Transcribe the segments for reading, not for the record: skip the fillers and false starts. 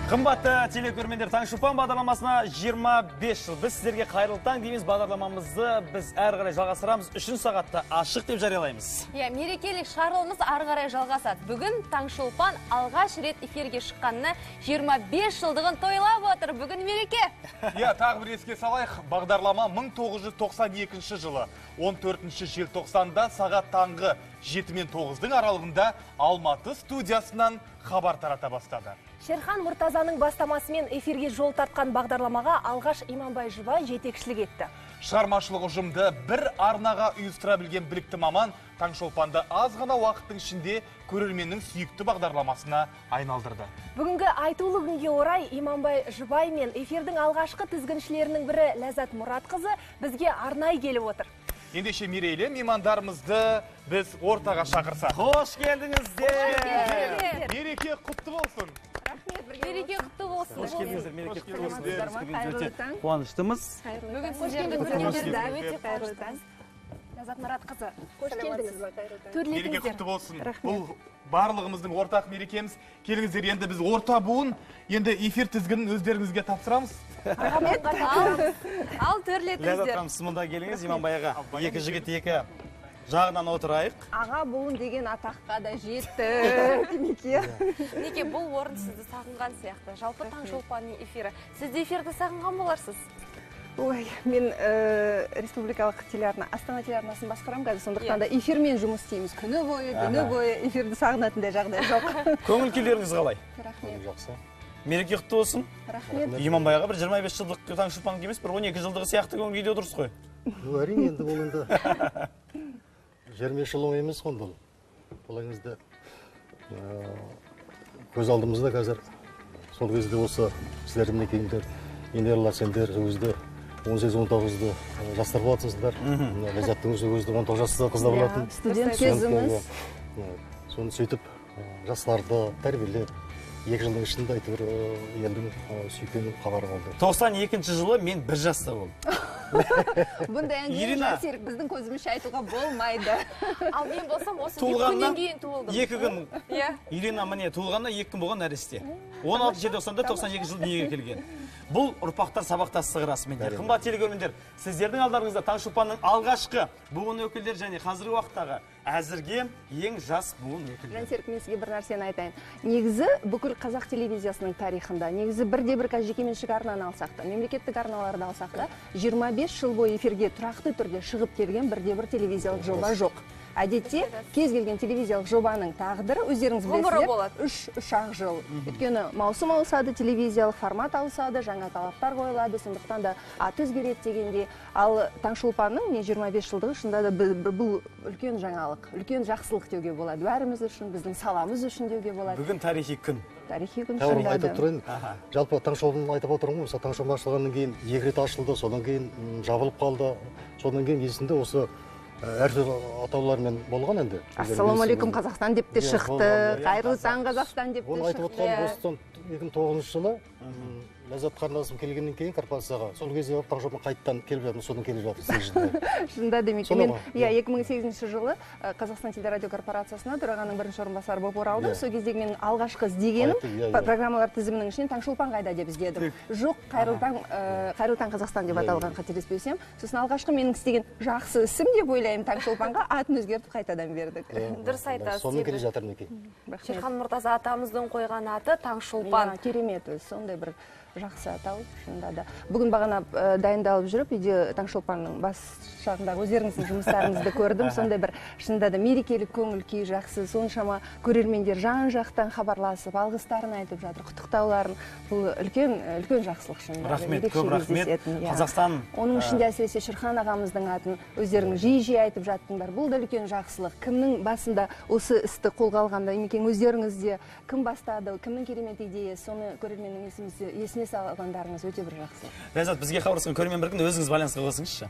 Қымбатты телекөрермендер, Таңшолпан бағдарламасына 25 жыл. Біз сіздерге қайырлы таң дейміз. Бағдарламамызды біз әрі қарай жалғастырамыз. 3 сағатта ашық деп жариялаймыз. Иә, мерекелік шаралымыз ары қарай жалғасады. Бүгін Таңшолпан алғаш рет эфирге шыққанына 25 жылдығын тойлап отыр. Бүгін мереке. Иә, тағы бір еске салайық. Бағдарлама 1992 жылы 14 желтоқсанда сағат таңғы 7 мен 9-дың аралығында Алматы студиясынан хабар тарата бастады. Шерхан Мұртазаның бастамасымен эфирге жол тартқан бағдарламаға алғаш Иманбай Жұбай жетекшілік етті. Шығармашылық ұжымды бір арнаға ұйыстыра білген білікті маман Таңшолпанды аз ғана уақыттың ішінде көрерменнің сүйікті бағдарламасына айналдырды. Бүгінгі айтулы күнге орай Иманбай Жұбай мен эфирдің алғашқы тізгіншілерінің бірі Ләззат Мұратқызы бізге арнайы келіп отыр. Ендеше мерейлі меймандарымызды біз ортаға шақырсақ. Қош келдіңіздер! Мереке құтты болсын! Мереке құтты болсын. Қош келдіңіздер, мереке құтты болсын. Өте қуаныштымыз. Бүгін сіздерді көргенімізге өте қуаныштымыз. Ләззат Мұратқызы, қош келдіңіз. Мереке құтты болсын. Бұл барлығымыздың ортақ мерекеміз. Келіңіздер, енді біз орта буын, енді эфир тізгінін өздеріңізге тапсырамыз. Рахмет. Ал төрлетіңіздер. Ләззат ханым, сіз мұнда келіңіз, Иманбай аға. Екі жігіт екі жағынан отырайық. Аға буын деген атаққа да жеттік. Мінекей. Мінекей, бұл орын сізді сағынған сияқты. Жалпы Таңшолпанның эфирі. Сіз де эфирді сағынған боларсыз. Ой, мен республикалық телеарна, Астана телеарнасын басқарамын қазір, сондықтан да эфирмен жұмыс істейміз. Күні бойы, түні бойы эфирді сағынатындай жағдай жоқ. Көңіл күйлеріңіз қалай? Рахмет. Жақсы. Мереке құтты болсын. Рахмет. Иманбай аға, бір 25 жылдық Таңшолпан емес, бір 12 жылдығы сияқты көңіл күйде отырсыз ғой. Әрине, енді бұл енді 25 жыл оңай емес қой бұл. Бұл еңізді көз алдымызда қазір сол кезде осы сіздер мінекейіңдер, енерлар сендер өзді 18-19-ды жастар болатынсыздар. Ләззаттың өзі өзді 19 жаста қыздар болатын. Студент кезіміз. Соны сөйтіп жастарды тәрбиелеп, 2 жылдың ішінде әйтеуір елдің сүйген хабары болды. 92 жылы мен 1 жаста болдым. Бұндай әңгімені Жансерік біздің көзімізше айтуға болмайды. Ал мен болсам осы 2 күннен кейін туылдым. 2 күн. Ирина міне туылғаннан 2 күн болған нәресте. 16 желтоқсанда 92 жыл дүниеге келген. Бұл ұрпақтар сабақтастығы расымен де. Қымбат телекөрермендер, сіздердің алдарыңызда Таңшолпанның алғашқы буын өкілдері және қазіргі уақыттағы әзірге ең жас буын өкілдері. Жансерік, мен сізге бір нәрсені айтайын. Негізі бүкіл қазақ телевизиясының тарихында, негізі бірде-бір қазір жекеменшік арнаны алсақ та, мемлекеттік арналарды алсақ та, 25 жыл бойы эфирге тұрақты түрде шығып келген бірде-бір телевизиялық жоба жоқ. Әдетте кез келген телевизиялық жобаның тағдыры өздеріңіз білесіздер, 3-ақ жыл. Өйткені маусым ауысады, телевизиялық формат ауысады, жаңа талаптар қойылады, сондықтан да аты өзгереді дегенде. Ал Таңшолпанның 25 жылдығы шынында да бұл үлкен жаңалық, үлкен жақсылық деуге болады. Бәріміз үшін, біздің саламыз үшін деуге болады. Бүгін тарихи күн. Тарихи күн шынында да. Айтып тұрайын. Жалпы Таңшолпан айтып отырмын ғой, мысалы Таңшолпан ашылғаннан кейін 2 рет ашылды, содан кейін жабылып қалды. Содан кейін есімде осы әртүрлі атаулармен болған енді. Ассалаумағалейкум Қазақстан деп те шықты, қайырлы таң Қазақстан деп те шықты. Оны айтып отқан осыдан 2009 жылы Ләззат қарындасым келгеннен кейін корпорацияға, сол кезде Таңшолпан қайтадан келіп жатыр, содан келіп жатыр 8 жылда. Шынында демек, мен 2008 жылы Қазақстан телерадио корпорациясына төрағаның бірінші орынбасары болып оралдым. Сол кездегі менің алғашқы іздегенім программалар тізімінің ішінен Таңшолпан қайда деп іздедім. Жоқ, қайырлы таң Қазақстан деп аталған, қателеспесем. Сосын алғашқы менің істеген жақсы ісім деп ойлаймын, Таңшолпанға атын өзгертіп қайтадан бердік. Дұрыс айтасыз. Сонымен келе жатыр мінекей. Шерхан Мұртаза атамыздың қойған аты Таңшолпан. Керемет, сондай бір жақсы атау шынында да. Бүгін бағана дайындалып жүріп, үйде Таңшолпанның бас жағындағы өздеріңіздің жұмыстарыңызды көрдім. Сондай бір шынында да мерекелік көңіл күй жақсы. Соншама көрермендер жан-жақтан хабарласып, алғыстарын айтып жатыр, құттықтауларын. Бұл үлкен үлкен жақсылық шынында. Рахмет, көп рахмет. Қазақстан. Оның ішінде әсіресе Шерхан ағамыздың атын өздеріңіз жиі-жиі айтып жаттыңдар. Бұл да үлкен жақсылық. Кімнің басында осы істі қолға алғанда, емекең өздеріңіз де кім бастады, кімнің керемет идеясы, соны көрерменнің есіне салғандарыңыз өте бір жақсы. Ләззат, бізге хабарласқан көрермен бір күн өзіңіз байланысқа қосыңызшы.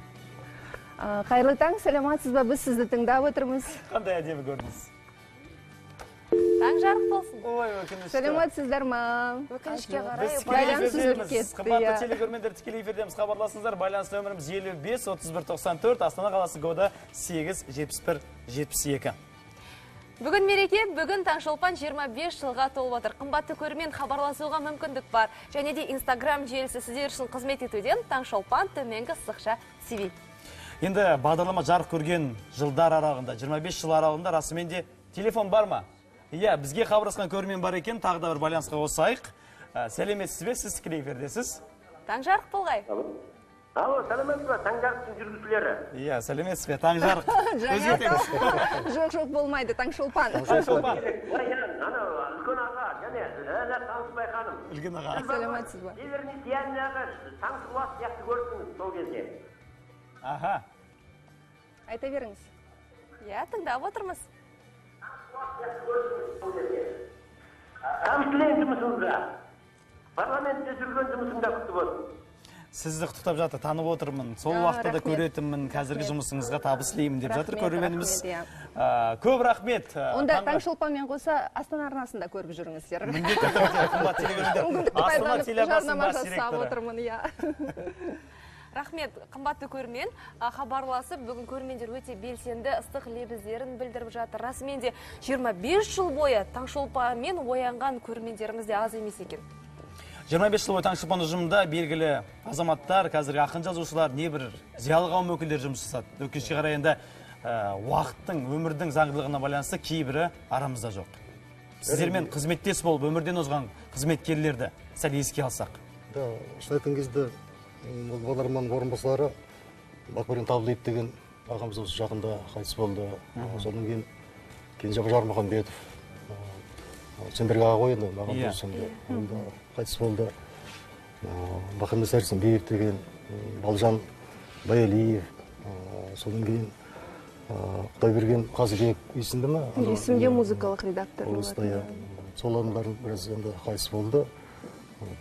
Қайырлы таң, саламатсыз ба? Біз сізді тыңдап отырмыз. Қандай әдемі көрдіңіз. Таң жарық болсын. Ой, өкінішті. Саламатсыздар ма? Өкінішке қарай байланыс үзіліп кетті. Қымбатты телекөрермендер, тікелей эфирдеміз, хабарласыңыздар. Байланыс нөміріміз 55 31 94, Астана қаласы коды 8 71 72. Бүгін мереке, бүгін Таңшолпан 25 жылға толып отыр. Қымбатты көрермен, хабарласуға мүмкіндік бар. Және де Инстаграм желісі сіздер үшін қызмет етуден Таңшолпан төменгі сызықша TV. Енді бағдарлама жарық көрген жылдар аралығында, 25 жыл аралығында расымен де телефон бар ма? Иә, бізге хабарласқан көрермен бар екен, тағы да бір байланысқа қосайық. Сәлеметсіз бе, сіз тікелей эфирдесіз. Таң жарық болғай. Алло, сәлеметсіз бе, Таңжарықтың жүргізушілері? Иә, сәлеметсіз бе, Таңжарық. Жоқ, жоқ, болмайды, Таңшолпан. Таңшолпан. Ана, үлкен аға, және Ләззат Танысбай ханым. Үлкен аға. Сәлеметсіз бе. Северный Таңсұлу сияқты көрдіңіз сол кезде. Аха. Айта беріңіз. Иә, тыңдап отырмыз. Табыс тілеймін жұмысыңызға. Парламентте жүрген жұмысың да құтты болсын. Сізді құттықтап жатыр, танып отырмын. Сол уақытта да көретінмін, қазіргі жұмысыңызға табыс тілеймін деп жатыр көрерменіміз. Көп рахмет. Онда Таңшолпанмен қоса Астана арнасында көріп жүріңіздер. Міндетті түрде, қымбат телегөрермендер. Астана телеарнасының бас директоры. Рахмет, қымбатты көрермен, хабарласып, бүгін көрермендер өте белсенді, ыстық лебіздерін білдіріп жатыр. Расымен де 25 жыл бойы Таңшолпанмен оянған көрермендеріміз де аз емес екен. 25 жыл бойы Таңшолпан ұжымында белгілі азаматтар, қазіргі ақын жазушылар, небір зиялы қауым өкілдері жұмыс жасады. Өкінішке қарай енді уақыттың, өмірдің заңдылығына байланысты кейбірі арамызда жоқ. Сіздермен қызметтес болып, өмірден озған қызметкерлерді сәл еске алсақ. Да, шын айтқан кезде бұл бағдарламаның орынбасары Бақберген Табылдиев деген ағамыз осы жақында қайтыс болды. Содан кейін Кенжебай Жармұхамбетов, сендерге аға ғой енді, маған да қайтыс болды. Бақытбек Сәрсенбиев деген, Балжан Баялиев, содан кейін Құдайберген Қазыбек есімді ме? Есімде, музыкалық редактор. Сол адамдар біраз енді қайтыс болды.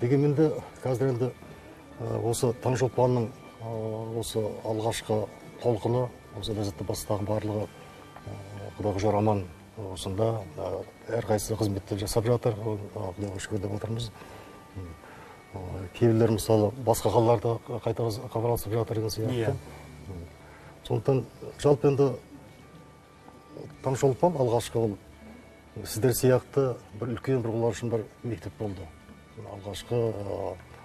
Дегенмен де қазір енді осы Таңшолпанның осы алғашқы толқыны, осы Ләззатты бастаған барлығы Құдайға шүкір аман осында әрқайсысы қызметті жасап жатыр, Құдайға шүкір деп отырмыз. Кейбіреулер мысалы басқа қалаларда қайта хабарласып жатыр деген сияқты. Сондықтан жалпы енді Таңшолпан алғашқы ол сіздер сияқты бір үлкен бір олар үшін бір мектеп болды. Алғашқы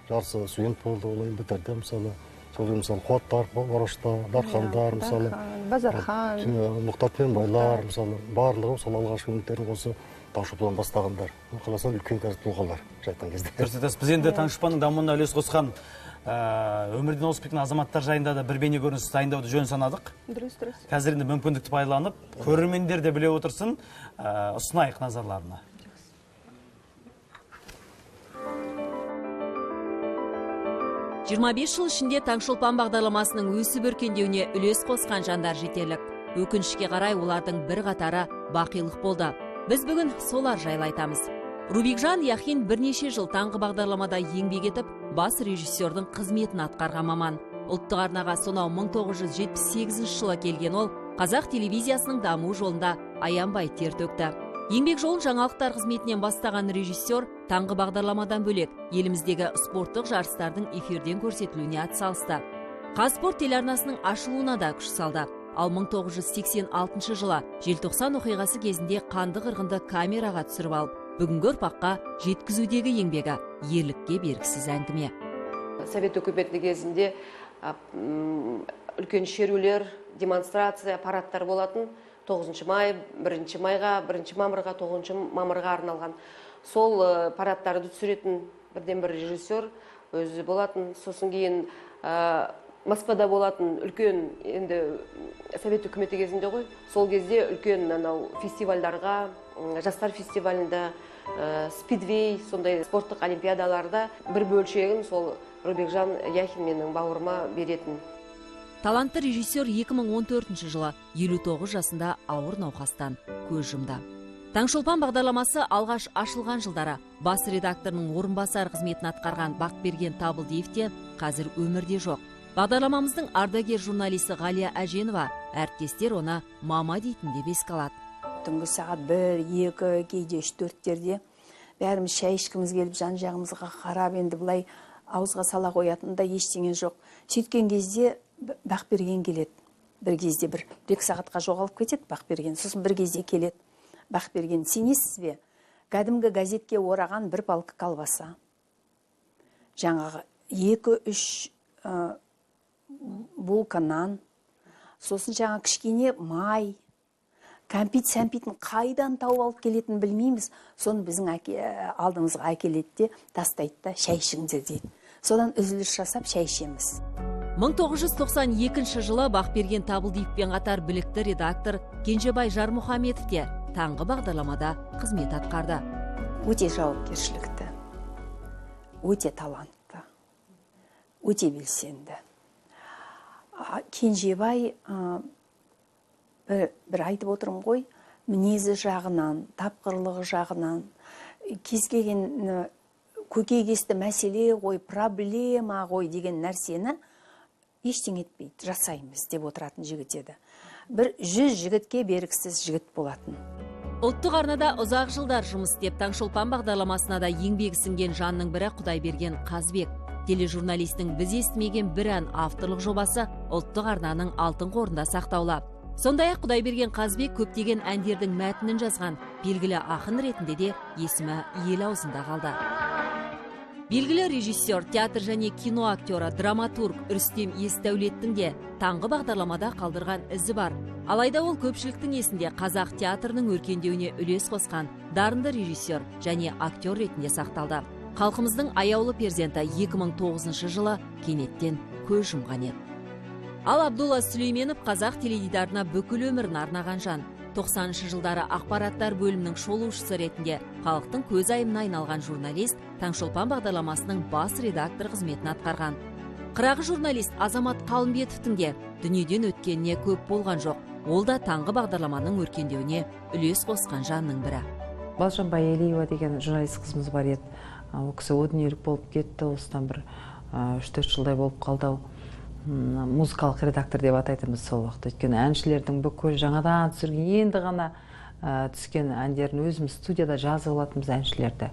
жарысы студент болды, ол енді бітірді мысалы. Сол мысалы Қуаттар, Орашта, Дархандар мысалы, Базархан, Мұхтар Түменбайлар мысалы, барлығы сол алғашқы үміттерін осы Таңшолпаннан бастағандар. Қаласаң үлкен қазір тұлғалар айтқан кезде. Дұрыс айтасыз. Біз енді Таңшолпанның дамуына үлес қосқан өмірден озып кеткен азаматтар жайында да бір бейне көрініс дайындауды жөн санадық. Дұрыс, дұрыс. Қазір енді мүмкіндікті пайдаланып, көрермендер де біле отырсын, ұсынайық назарларына. 25 жыл ішінде Таңшолпан бағдарламасының өсіп өркендеуіне үлес қосқан жандар жетерлік. Өкінішке қарай олардың бір қатары бақилық болды. Біз бүгін солар жайлы айтамыз. Рубикжан Яхин бірнеше жыл таңғы бағдарламада еңбек етіп, бас режиссердің қызметін атқарған маман. Ұлттық арнаға сонау 1978 жылы келген ол, қазақ телевизиясының даму жолында аянбай тер төкті. Еңбек жолын жаңалықтар қызметінен бастаған режиссер таңғы бағдарламадан бөлек еліміздегі спорттық жарыстардың эфирден көрсетілуіне атсалысты. Қазспорт телеарнасының ашылуына да күш салды. Ал 1986 жылы желтоқсан оқиғасы кезінде қанды қырғынды камераға түсіріп алып, бүгінгі ұрпаққа жеткізудегі еңбегі ерлікке бергісіз әңгіме. Совет үкіметі кезінде үлкен шерулер, демонстрация, парадтар болатын. 9 май, 1 майға, 1 мамырға, 9 мамырға арналған. Сол парадтарды түсіретін бірден бір режиссер өзі болатын. Сосын кейін Москвада болатын үлкен, енді Совет үкіметі кезінде ғой, сол кезде үлкен анау фестивальдарға, жастар фестивалінде, спидвей, сондай спорттық олимпиадаларда бір бөлшегін сол Рубикжан Яхин менің бауырыма беретін. Талантты режиссер 2014 жылы 59 жасында ауыр науқастан көз жұмды. Таңшолпан бағдарламасы алғаш ашылған жылдары бас редакторының орынбасары қызметін атқарған Бақберген Табылдиев те қазір өмірде жоқ. Бағдарламамыздың ардагер журналисі Ғалия Әженова әріптестер оны мама дейтін деп еске алады. Түнгі сағат 1, 2, кейде 3, 4-терде бәріміз шай ішкіміз келіп жан-жағымызға қарап енді былай ауызға сала қоятын да ештеңе жоқ. Сөйткен кезде Бақберген келеді. Бір кезде бір екі сағатқа жоғалып кетеді Бақберген. Сосын бір кезде келеді. Бақберген, сенесіз бе? Кәдімгі газетке ораған бір палка колбаса. Жаңағы 2-3 булка нан, сосын жаңа кішкене май, кәмпит-сәмпитін қайдан тауып алып келетінін білмейміз. Соны біздің алдымызға әкеледі де, тастайды да, шай ішіңдер дейді. Содан үзіліс жасап шай ішеміз. 1992 жылы Бақберген Табылдиевпен қатар білікті редактор Кенжебай Жармұхаметов те таңғы бағдарламада қызмет атқарды. Өте жауапкершілікті, өте талантты, өте белсенді. Кенжебай бір айтып отырмын ғой, мінезі жағынан, тапқырлығы жағынан, кез келген көкейкесті мәселе ғой, проблема ғой деген нәрсені ештеңе етпейді, жасаймыз деп отыратын жігіт еді. Бір 100 жігітке бергісіз жігіт болатын. Ұлттық арнада ұзақ жылдар жұмыс істеп, Таңшолпан бағдарламасына да еңбегі сіңген жанның бірі Құдайберген Қазбек. Тележурналистің біз естімеген бір ән авторлық жобасы ұлттық арнаның алтын қорында сақтаулы. Сондай-ақ Құдайберген Қазбек көптеген әндердің мәтінін жазған белгілі ақын ретінде де есімі ел аузында қалды. Белгілі режиссер, театр және кино актері, драматург Рүстем Есдәулеттің де таңғы бағдарламада қалдырған ізі бар. Алайда ол көпшіліктің есінде қазақ театрының өркендеуіне үлес қосқан дарынды режиссер және актер ретінде сақталды. Халқымыздың аяулы перзенті 2009 жылы кенеттен көз жұмған еді. Ал Абдулла Сүлейменов қазақ теледидарына бүкіл өмірін арнаған жан. 90-шы жылдары ақпараттар бөлімінің шолушысы ретінде халықтың көзайымына айналған журналист Таңшолпан бағдарламасының бас редактор қызметін атқарған. Қырағы журналист Азамат Қалымбетовтің де дүниеден өткеніне көп болған жоқ. Ол да таңғы бағдарламаның өркендеуіне үлес қосқан жанның бірі. Балжан Баялиева деген журналист қызымыз бар еді. Ол кісі о дүниелік болып кетті, осыдан бір 3-4 жылдай болып қалды. Музыкалық редактор деп атайтынбыз сол уақытта. Өйткені әншілердің бүкіл жаңадан түсірген, енді ғана түскен әндерін өзіміз студияда жазып алатынбыз әншілерді.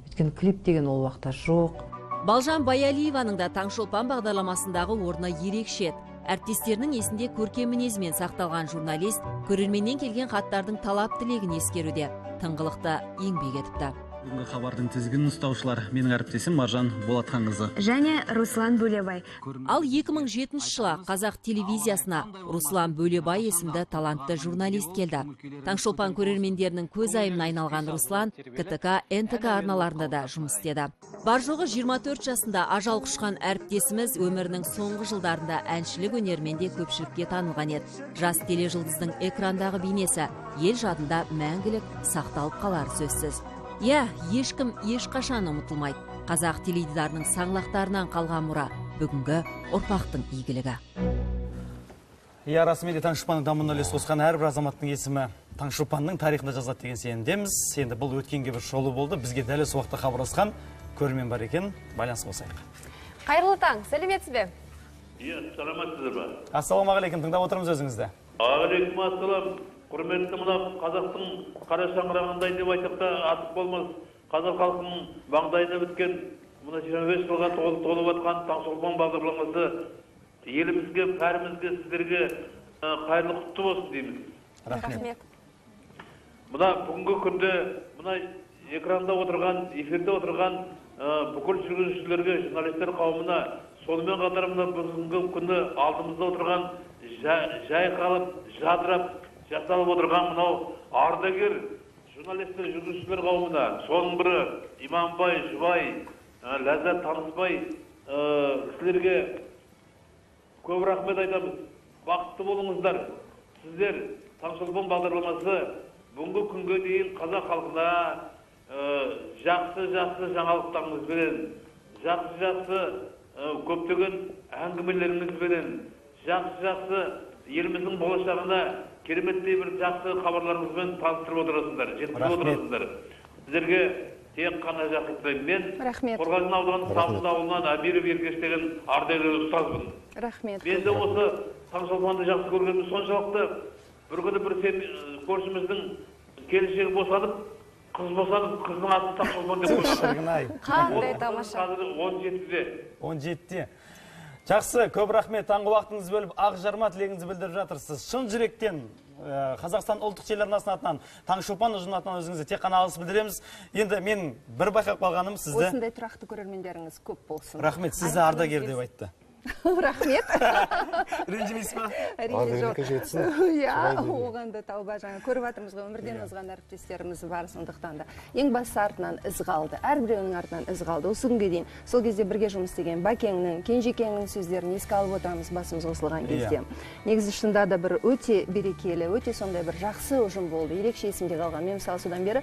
Өйткені клип деген ол уақытта жоқ. Балжан Баялиеваның да Таңшолпан бағдарламасындағы орны ерекше. Әріптестерінің есінде көркем мінезімен сақталған журналист көрерменнен келген хаттардың талап тілегін ескеруде тыңғылықты еңбек етіпті. Бүгінгі хабардың тізгінін ұстаушылар менің әріптесім Маржан Болатханқызы және Руслан Бөлебай. Ал 2007 жылы қазақ телевизиясына Руслан Бөлебай есімді талантты журналист келді. Таңшолпан көрермендерінің көзайымына айналған Руслан КТК, НТК арналарында да жұмыс істеді. Бар жоғы 24 жасында ажал құшқан әріптесіміз өмірінің соңғы жылдарында әншілік өнерімен де көпшілікке танылған еді. Жас тележұлдыздың экрандағы бейнесі ел жадында мәңгілік сақталып қалары сөзсіз. Иә, ешкім ешқашан ұмытылмайды. Қазақ теледидарының саңлақтарынан қалған мұра бүгінгі ұрпақтың игілігі. Иә, расымен де Таңшолпанның дамуына үлес қосқан әрбір азаматтың есімі Таңшолпанның тарихында жазылады деген сенімдеміз. Енді бұл өткенге бір шолу болды. Бізге дәл осы уақытта хабарласқан көрермен бар екен, байланыс қосайық. Қайырлы таң, сәлеметсіз бе? Иә, саламатсыздар ба? Ассалаумағалейкум, тыңдап отырмыз өзіңізді. Алейкум ассалам. Құрметті мына қазақтың қара шаңырағындай деп айтсақ та артық болмас, қазақ халқының маңдайына біткен мына 25 жылға толып жатқан Таңшолпан бағдарламасы елімізге, бәрімізге, сіздерге қайырлы құтты болсын дейміз. Рахмет. Мына бүгінгі күнде мына экранда отырған, эфирде отырған бүкіл жүргізушілерге, журналистер қауымына, сонымен қатар мына бүгінгі күні алдымызда отырған жайқалып, жадырап жасалып отырған мынау ардагер журналистер, жүргізушілер қауымына, соның бірі Иманбай Жұбай, Ләззат Танысбай, сіздерге көп рахмет айтамыз. Бақытты болыңыздар. Сіздер Таңшолпан бағдарламасы бүгінгі күнге дейін қазақ халқына жақсы-жақсы жаңалықтарыңызбенен, жақсы-жақсы көптеген әңгімелеріңізбенен, жақсы-жақсы еліміздің болашағына кереметтей бір жақсы хабарларыңызбен таныстырып отырасыздар, жеткізіп отырасыздар. Сіздерге тек қана жақсылық тілеймін. Мен Қорғалжын ауданы Сабынды ауылынан Әміров Еркеш деген ардагер ұстазбын. Рахмет. Мен де осы Таңшолпанды жақсы көргенім соншалықты, бір күні бір көршіміздің келіншегі босанып, қыз босанып, қыздың атын Таңшолпан деп қойған. Қандай тамаша. Қазір 17-де. 17-де. Жақсы, көп рахмет. Таңғы уақытыңызды бөліп, ақ жарма тілегіңізді білдіріп жатырсыз. Шын жүректен Қазақстан ұлттық телеарнасының атынан, Таңшолпан ұжымының атынан өзіңізге тек қана алғыс білдіреміз. Енді мен бір байқап қалғаным сізді. Осындай тұрақты көрермендеріңіз көп болсын. Рахмет, сізді ардагер деп айтты. Рахмет. Ренжімейсіз ба? Әрине жоқ. Иә, оған да тауба, жаңа көріп жатырмыз ғой, өмірден озған әріптестеріміз бар, сондықтан да. Ең бастысы артынан із қалды. Әрбіреуінің артынан із қалды. Осы күнге дейін сол кезде бірге жұмыс істеген Бакеңнің, Кенжекеңнің сөздерін еске алып отырамыз басымыз қосылған кезде. Негізі шынында да бір өте берекелі, өте сондай бір жақсы ұжым болды. Ерекше есімде қалған. Мен мысалы содан бері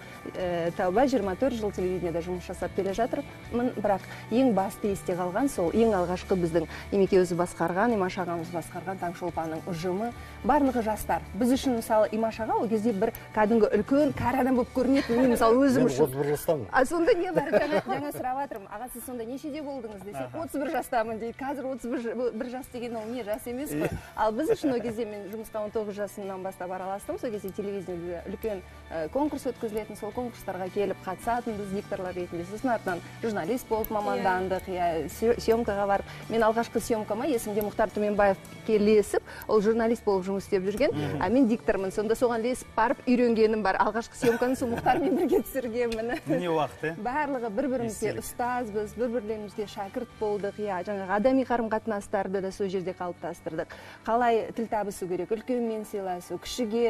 тауба 24 жыл телевидениеда жұмыс жасап келе жатырмын, бірақ ең басты есте қалған сол ең алғашқы біздің Имеке өзі басқарған, Имаш ағамыз басқарған Таңшолпанның ұжымы, барлығы жастар. Біз үшін мысалы Имаш аға ол кезде бір кәдімгі үлкен кәрі адам болып көрінетін, мен мысалы өзім үшін. Мен 31 жастамын. А сонда не бар, жаңа сұрап жатырмын. Аға, сіз сонда нешеде болдыңыз десек, 31 жастамын дейді. Қазір 31 жас деген ол не жас емес қой. Ал біз үшін ол кезде мен жұмысқа 19 жасымнан бастап араластым. Сол кезде телевидениеде үлкен конкурс өткізілетін, сол конкурстарға келіп қатысатынбыз дикторлар ретінде. Сосын артынан журналист болып мамандандық, съемкаға барып. Мен алғашқы съемкама есімде Мұхтар Түменбаев келесіп, ол журналист болып жұмыс істеп жүрген, а мен диктормын. Сонда соған лесіп барып үйренгенім бар. Алғашқы съемканы сол Мұхтармен бірге түсіргенмін. Не уақыт, е? Барлығы бір-бірімізге ұстазбыз, бір-бірлерімізге шәкірт болдық. Иә, жаңағы адами қарым-қатынастарды да сол жерде қалыптастырдық. Қалай тіл табысу керек, үлкенмен сыйласу, кішіге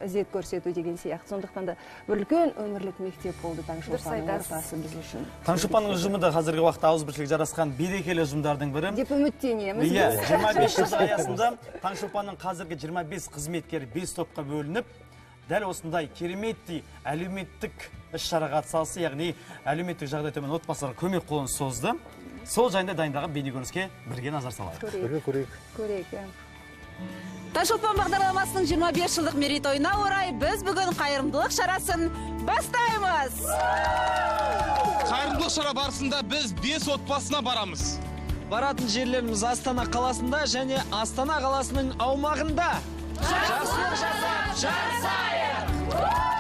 ізет көрсету деген сияқты. Сондықтан да бір үлкен өмірлік мектеп болды Таңшолпанның ортасы біз үшін. Таңшолпанның ұжымы да қазіргі уақытта ауызбіршілік жарасқан берекелі ұжымдардың бірі деп үміттенеміз. Иә, 25 жыл аясында Таңшолпанның қазіргі 25 қызметкері 5 топқа бөлініп, дәл осындай кереметтей әлеуметтік іс-шараға атсалысты, яғни әлеуметтік жағдай төмен отбасыларға көмек қолын созды. Сол жайында дайындаған бейнекөрініске бірге назар салайық. Бірге көрейік. Көрейік, иә. Таңшолпан бағдарламасының 25 жылдық мерейтойына орай біз бүгін қайырымдылық шарасын бастаймыз. Қайырымдылық шара барысында біз 5 отбасына барамыз. Баратын жерлеріміз Астана қаласында және Астана қаласының аумағында. Жақсылық жасап, жарысайық!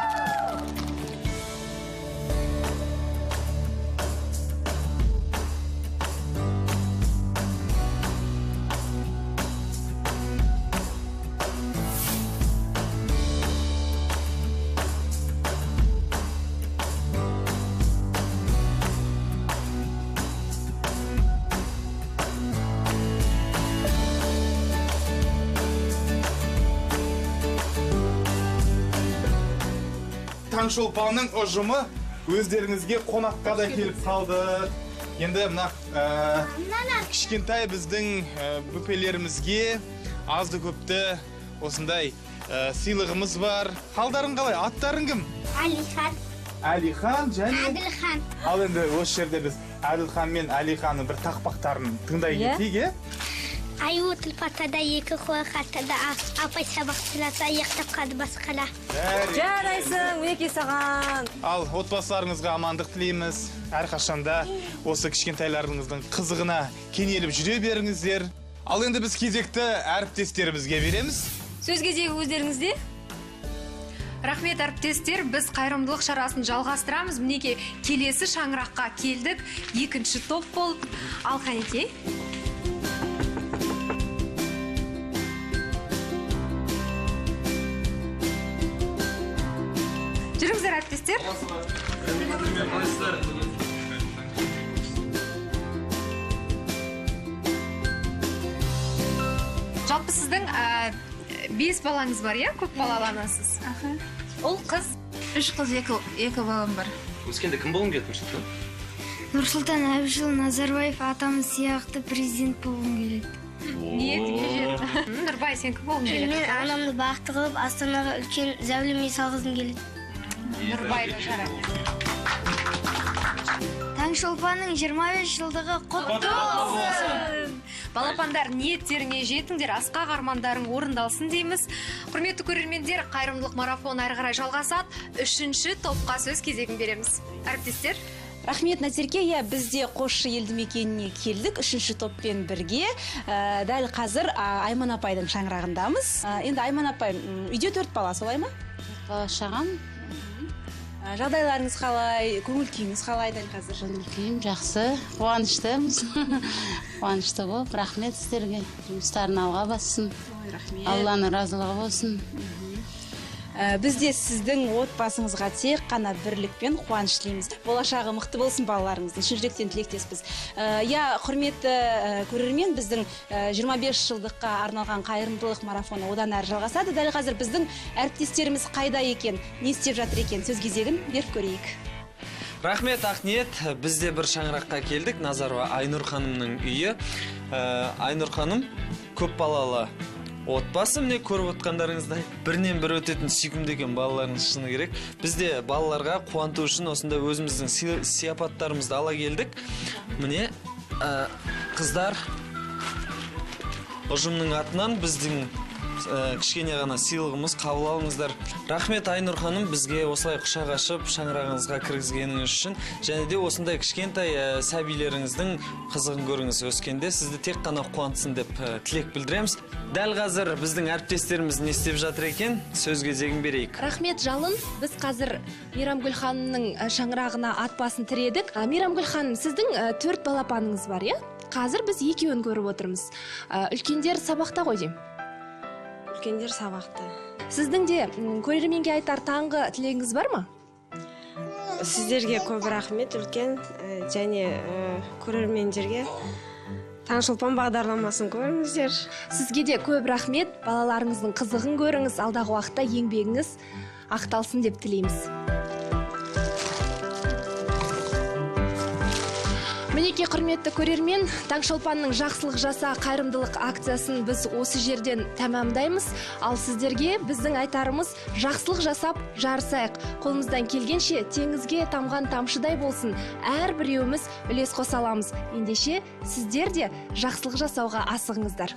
Таңшолпанның ұжымы өздеріңізге қонаққа да келіп қалды. Енді мына кішкентай біздің бөпелерімізге азды көпті осындай сыйлығымыз бар. Қалдарың қалай? Аттарың кім? Әлихан. Әлихан және Әділхан. Ал енді осы жерде біз Әділхан мен Әлиханның бір тақпақтарын тыңдай кетейік, е? Аю тұлпарда екі қой қартада, апай сабақ сұраса, ұйықтап қалды басқала. Жарайсың, мінекей саған. Ал отбасыларыңызға амандық тілейміз. Әрқашанда осы кішкентайларыңыздың қызығына кенеліп жүре беріңіздер. Ал енді біз кезекті әріптестерімізге береміз. Сөз кезегі өздеріңізде. Рахмет, әріптестер, біз қайырымдылық шарасын жалғастырамыз. Мінекей келесі шаңыраққа келдік. Екінші топ болып. Ал қанекей. Жүріңіздер, әріптестер. Жалпы сіздің 5 балаңыз бар, иә? Көп балалы анасыз. Ұл, қыз? 3 қыз, 2 балам бар. Өскенде кім болғың келеді, Нұрсұлтан? Нұрсұлтан Әбішұлы Назарбаев атамыз сияқты президент болғым келеді. Ниетіңе жет. Нұрбай, сен кім болғың келеді? Мен анамды бақытты қылып, Астанаға үлкен зәулім үй салғызым келеді. Нұрбай, жарайды. Таңшолпанның 25 жылдығы құтты болсын! Балапандар, ниеттеріңе жетіңдер, асқақ армандарың орындалсын дейміз. Құрметті көрермендер, қайырымдылық марафоны әрі қарай жалғасады. Үшінші топқа сөз кезегін береміз. Әріптестер. Рахмет, Назерке. Иә, біз де Қосшы елді мекеніне келдік, үшінші топпен бірге. Дәл қазір Айман апайдың шаңырағындамыз. Енді Айман апай, үйде 4 бала, солай ма? Бала шағам, Жағдайларыңыз қалай, көңіл күйіңіз қалай дәл қазір? Көңіл күйім жақсы, қуаныштымыз. Қуанышты болып, рахмет сіздерге. Жұмыстарын алға бассын. Ой, рахмет. Алланың разылығы болсын. Біз де сіздің отбасыңызға тек қана бірлік пен қуаныш тілейміз. Болашағы мықты болсын балаларыңыздың. Шын жүректен тілектеспіз. Я, құрметті көрермен, біздің 25 жылдыққа арналған қайырымдылық марафоны одан әрі жалғасады. Дәл қазір біздің әріптестеріміз қайда екен, не істеп жатыр екен, сөз кезегін беріп көрейік. Рахмет, Ақниет. Біз де бір шаңыраққа келдік. Назарова Айнұр ханымның үйі. Айнұр ханым көп балалы отбасы, міне көріп отқандарыңыздай бірінен бірі өтетін сүйкімді екен балаларыңыз, шыны керек. Біз де балаларға қуанту үшін осында өзіміздің сияпаттарымызды ала келдік. Міне, қыздар, ұжымның атынан біздің кішкене ғана сыйлығымыз, қабыл алыңыздар. Рахмет, Айнұр ханым, бізге осылай құшақ ашып шаңырағыңызға кіргізгеніңіз үшін, және де осындай кішкентай сәбилеріңіздің қызығын көріңіз, өскенде сізді тек қана қуантсын деп тілек білдіреміз. Дәл қазір біздің әріптестеріміз не істеп жатыр екен, сөз кезегін берейік. Рахмет, Жалын. Біз қазір Мейрамгүл ханымның шаңырағына ат басын тіредік. Мейрамгүл ханым, сіздің 4 балапаныңыз бар, иә? Қазір біз екеуін көріп отырмыз. Үлкендер сабақта ғой деймін. Үлкендер сабақта. Сіздің де көрерменге айтар таңғы тілегіңіз бар ма? Сіздерге көп рахмет үлкен, және көрермендерге Таңшолпан бағдарламасын көріңіздер. Сізге де көп рахмет. Балаларыңыздың қызығын көріңіз, алдағы уақытта еңбегіңіз ақталсын деп тілейміз. Мінекей, құрметті көрермен, Таңшолпанның жақсылық жаса қайырымдылық акциясын біз осы жерден тәмамдаймыз. Ал сіздерге біздің айтарымыз: жақсылық жасап жарысайық. Қолымыздан келгенше теңізге тамған тамшыдай болсын, әрбіреуіміз үлес қоса аламыз. Ендеше сіздер де жақсылық жасауға асығыңыздар.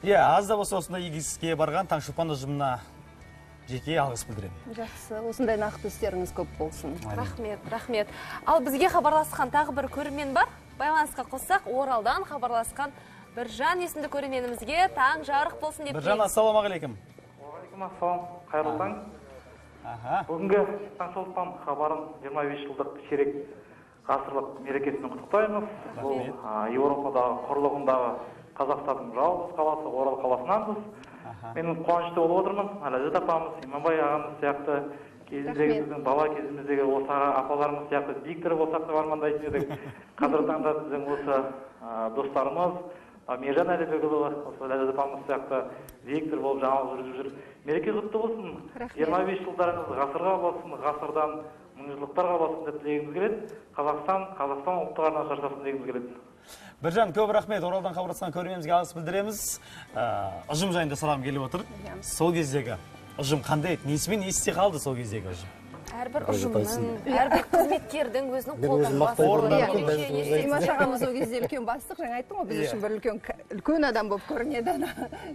Иә, аз да болса осындай игі іске барған Таңшолпан ұжымына жеке алғыс білдіремін. Жақсы, осындай нақты істеріңіз көп болсын. Рахмет, рахмет. Ал бізге хабарласқан тағы бір көрермен бар. Байланысқа қоссақ, Оралдан хабарласқан Біржан есімді көрерменімізге таң жарық болсын деп. Біржан, ассалаумағалейкум. Уағалейкум ассалам, қайырлы таң. Бүгінгі Таңшолпан хабарын 25 жылдық ширек ғасырлық мерекесімен құттықтаймыз. Бұл Еуропадағы құрлығындағы Қазақстанның жалғыз қаласы Орал қаласынанбыз. Мен қуанышты болып отырмын. Ләззат апамыз, Иманбай ағамыз сияқты кезіндегі біздің бала кезіміздегі осы апаларымыз сияқты диктор болсақ деп армандайтын едік. Қазіргі таңда біздің осы достарымыз Мейіржан Әлібекұлы, осы Ләззат апамыз сияқты диктор болып жаңалық жүргізіп жүр. Мереке құтты болсын. 25 жылдарыңыз ғасырға болсын, ғасырдан мыңжылдықтарға болсын деп тілегіміз келеді. Қазақстан, Қазақстан ұлттық арнасы жасасын дегіміз келеді. Біржан, көп рахмет. Оралдан хабарласқан көрерменімізге алғыс білдіреміз. Ұжым жайында сұрағым келіп отыр. Сол кездегі ұжым қандай еді? Несімен есте қалды сол кездегі ұжым? Әрбір ұжымның, әрбір қызметкердің өзінің қолтаңбасы. Имаш ағамыз ол кезде үлкен бастық, жаңа айттым ғой, біз үшін бір үлкен адам болып көрінеді.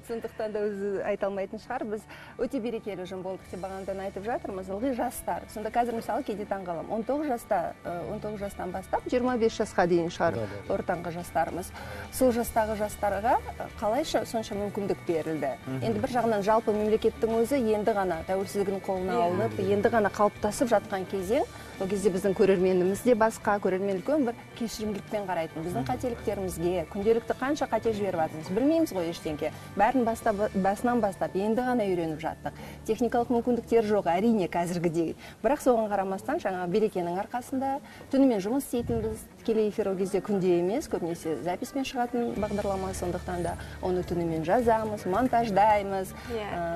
Сондықтан да өзі айта алмайтын шығар. Біз өте берекелі ұжым болдық деп бағанадан айтып жатырмыз. Ылғи жастар. Сонда қазір мысалы кейде таңғаламын. 19 жастан бастап 25 жасқа дейін шығар ортаңғы жастарымыз. Сол жастағы жастарға қалайша сонша мүмкіндік берілді. Енді бір жағынан жалпы мемлекеттің өзі енді ғана тәуелсіздігін қолына алып, енді ғана қалыптасып жатқан кезең. Ол кезде біздің көрерменіміз де басқа, көрермен үлкен бір кешірімділікпен қарайтын. Біздің қателіктерімізге, күнделікті қанша қате жіберіп жатырмыз, білмейміз ғой ештеңке. Бәрін басынан бастап енді ғана үйреніп жаттық. Техникалық мүмкіндіктер жоқ, әрине қазіргідей. Бірақ соған қарамастан жаңағы берекенің арқасында түнімен жұмыс істейтінбіз. Тікелей эфир ол кезде күнде емес, көбінесе записьпен шығатын бағдарлама, сондықтан да оны түнімен жазамыз, монтаждаймыз.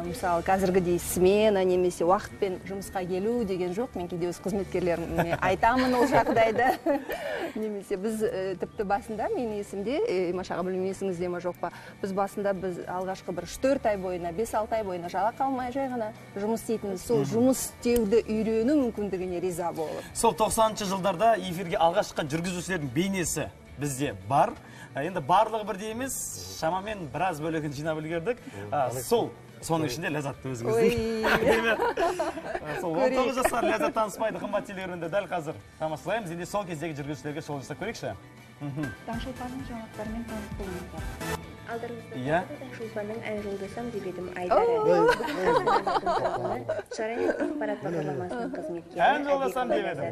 Мысалы, қазіргідей смена немесе уақытпен жұмысқа келу деген жоқ. Мен кейде өз қызметкерлерім әріптестеріме айтамын ол жағдайды. Немесе біз тіпті басында, менің есімде, Имаш аға, білмеймін есіңізде ме жоқ па, біз басында біз алғашқы бір 3-4 ай бойына, 5-6 ай бойына жалақы алмай жай ғана жұмыс істейтінбіз. Сол жұмыс істеуді үйрену мүмкіндігіне риза болып. Сол 90-шы жылдарда эфирге алғаш шыққан жүргізушілердің бейнесі бізде бар. Енді барлығы бірдей емес, шамамен біраз бөлігін жинап үлгердік. Сол соның ішінде Ләззатты өзіңіздің. Сол 19 жасар Ләззат Танысбайды қымбат телеөрінде дәл қазір тамашалаймыз. Енді сол кездегі жүргізушілерге шолу жасап көрейікші. Таңшолпанның жаңалықтарымен таныс болыңыздар. Алдарыңызда Таңшолпанның ән жолдасам деп едім айдары. Шарайық ақпарат бағдарламасының қызметкері. Ән жолдасам деп едім.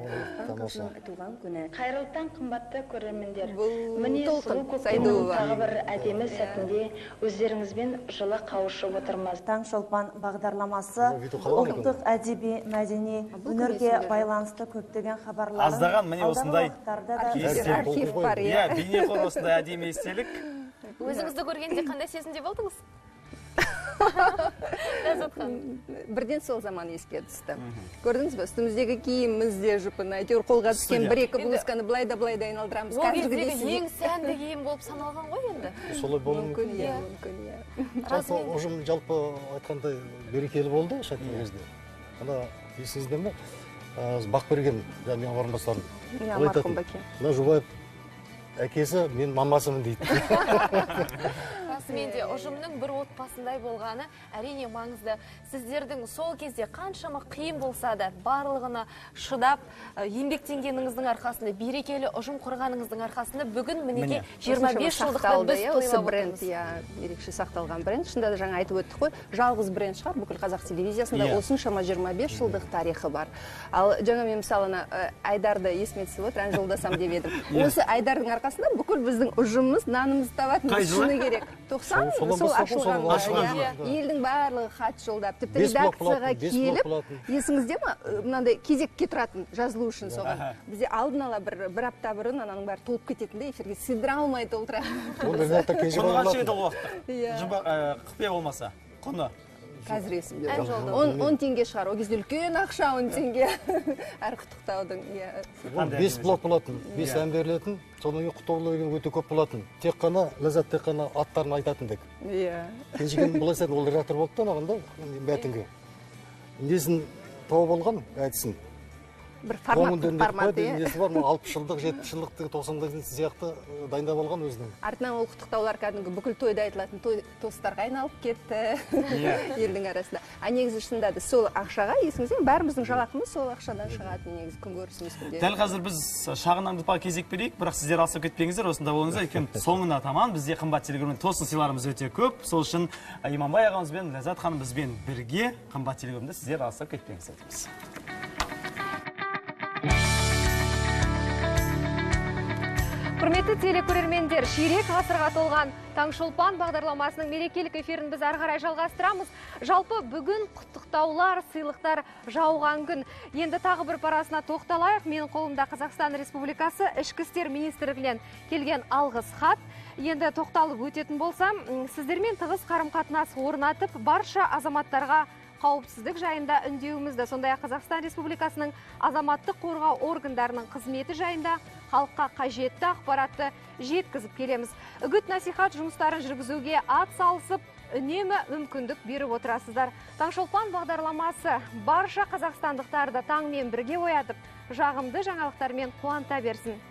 Туған күні. Қайырлы таң, қымбатты көрермендер. Міне сұлу көктемнің тағы бір әдемі сәтінде өздеріңізбен жылы қауышып отырмыз. Таңшолпан бағдарламасы ұлттық әдеби, мәдени өнерге байланысты көптеген хабарларын аздаған міне осындай архив бар. Иә, бейнеқор осындай әдемі естелік. Өзіңізді көргенде қандай сезімде болдыңыз? Ләззат ханым. Бірден сол заман еске түсті. Көрдіңіз бе, үстіміздегі киіміміз де жұпыны, әйтеуір қолға түскен бір-екі блузканы былай да былай да айналдырамыз. Ол кездегі ең сәнді киім болып саналған ғой енді. Солай болуы мүмкін, иә, мүмкін, иә. Жалпы ұжым жалпы айтқандай берекелі болды шайтан кезде. Ана есіңізде ме? Бақберген, менің орынбасарым. Иә, марқұм бәке. Мына Жұбаев әкесі, мен мамасымын дейді. Расымен де ұжымның бір отбасындай болғаны әрине маңызды. Сіздердің сол кезде қаншама қиын болса да барлығына шыдап, еңбектенгеніңіздің арқасында, берекелі ұжым құрғаныңыздың арқасында бүгін мінекей 25 жылдықты біз тойлап отырмыз. Иә, ерекше сақталған бренд. Шынында да жаңа айтып өттік қой, жалғыз бренд шығар бүкіл қазақ телевизиясында осыншама 25 жылдық тарихы бар. Ал жаңа мен мысалы Айдарды есіме түсіп отыр, ән жолдасам деп едім. Осы Айдардың арқасында бүкіл біздің ұжымымыз нанымызды табатын, шыны керек. 90 сол ашылғанда елдің барлығы хат жолдап, тіпті редакцияға келіп, есіңізде ме, мынандай кезекке тұратын жазылу үшін соған. Бізде алдын ала бір апта бұрын ананың бәрі толып кететін де, эфирге сыйдыра алмай толтыратын. Құны қанша еді ол уақытта? Құпия болмаса, құны? Қазір есімде жоқ. 10 теңге шығар. Ол кезде үлкен ақша 10 теңге. Әр құттықтаудың. 5 блок болатын, 5 ән берілетін, содан кейін құттықтаулар деген өте көп болатын. Тек қана Ләззат тек қана аттарын айтатын дек. Иә. Кенжекен былай айтатын, ол редактор болды да анағында, мәтінге. Несін тауып алған әдісін. Бір формат, иә. Несі бар, 60 жылдық, 70 жылдық, 90 сияқты дайындап алған өзінің. Артынан ол құттықтаулар кәдімгі бүкіл тойда айтылатын той тостарға айналып кетті елдің арасында. А негізі шынында да сол ақшаға, есіңізде, бәріміздің жалақымыз сол ақшадан шығатын негізі күнкөрісіміз күнде. Дәл қазір біз шағын аңдатпаға кезек берейік, бірақ сіздер алысып кетпеңіздер, осында болыңыздар. Өйткені соңына таман бізде қымбат телегөрмен тосын сыйларымыз өте көп. Сол үшін Иманбай ағамыз бен Ләззат ханым бізбен бірге қымбат телегөрменде сіздер алысып кетпеңіздер дейміз. Құрметті телекөрермендер, ширек ғасырға толған Таңшолпан бағдарламасының мерекелік эфирін біз ары қарай жалғастырамыз. Жалпы бүгін құттықтаулар, сыйлықтар жауған күн. Енді тағы бір парасына тоқталайық. Менің қолымда Қазақстан Республикасы Ішкі істер министрлігінен келген алғыс хат. Енді тоқталып өтетін болсам, сіздермен тығыз қарым-қатынас орнатып, барша азаматтарға қауіпсіздік жайында үндеуімізді, сондай-ақ Қазақстан Республикасының азаматтық қорғау органдарының қызметі жайында халыққа қажетті ақпаратты жеткізіп келеміз. Үгіт насихат жұмыстарын жүргізуге ат салысып, үнемі мүмкіндік беріп отырасыздар. Таңшолпан бағдарламасы барша қазақстандықтарды таңмен бірге оятып, жағымды жаңалықтармен қуанта берсін.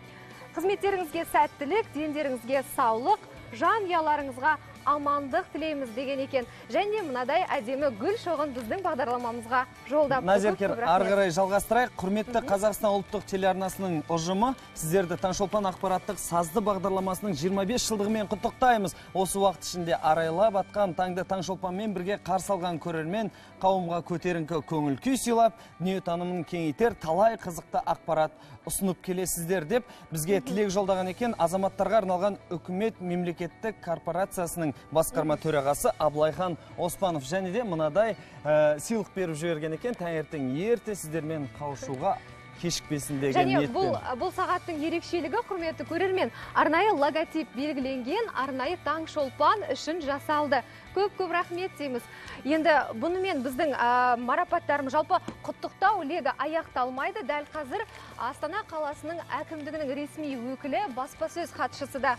Қызметтеріңізге сәттілік, дендеріңізге саулық, жанұяларыңызға амандық тілейміз деген екен. Және мынадай әдемі гүл шоғын біздің бағдарламамызға жолдап. Назеркер, ары қарай жалғастырайық. Құрметті Қазақстан ұлттық телеарнасының ұжымы, сіздерді Таңшолпан ақпараттық сазды бағдарламасының 25 жылдығымен құттықтаймыз. Осы уақыт ішінде арайлап атқан таңды Таңшолпанмен бірге қарсы алған көрермен қауымға көтеріңкі көңіл күй сыйлап, дүниетанымын кеңейтер талай қызықты ақпарат ұсынып келесіздер деп бізге тілек жолдаған екен азаматтарға арналған үкімет мемлекеттік корпорациясының басқарма төрағасы Абылайхан Оспанов. Және де мынадай сыйлық беріп жіберген екен. Таңертең ерте сіздермен қауышуға кешікпесін деген Және ниетпен. бұл сағаттың ерекшелігі, құрметті көрермен, арнайы логотип белгіленген, арнайы Таңшолпан үшін жасалды. Көп-көп рахмет дейміз. Енді бұнымен біздің марапаттарымыз, жалпы құттықтау легі аяқталмайды. Дәл қазір Астана қаласының әкімдігінің ресми өкілі, баспасөз хатшысы да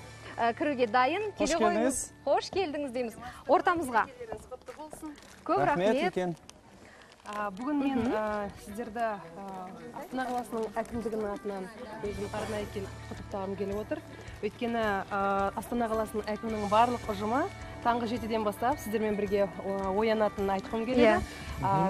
кіруге дайын. Қош Келе қойыңыз. келдіңіз. Қош келдіңіз дейміз. Ортамызға. Көп Рахмет рахмет. үлкен. Бүгін мен сіздерді Астана қаласының әкімдігінің атынан өзім арнайы келіп құттықтағым келіп отыр. Өйткені Астана қаласының әкімінің барлық ұжымы таңғы 7-ден бастап сіздермен бірге оянатынын айтқым келеді.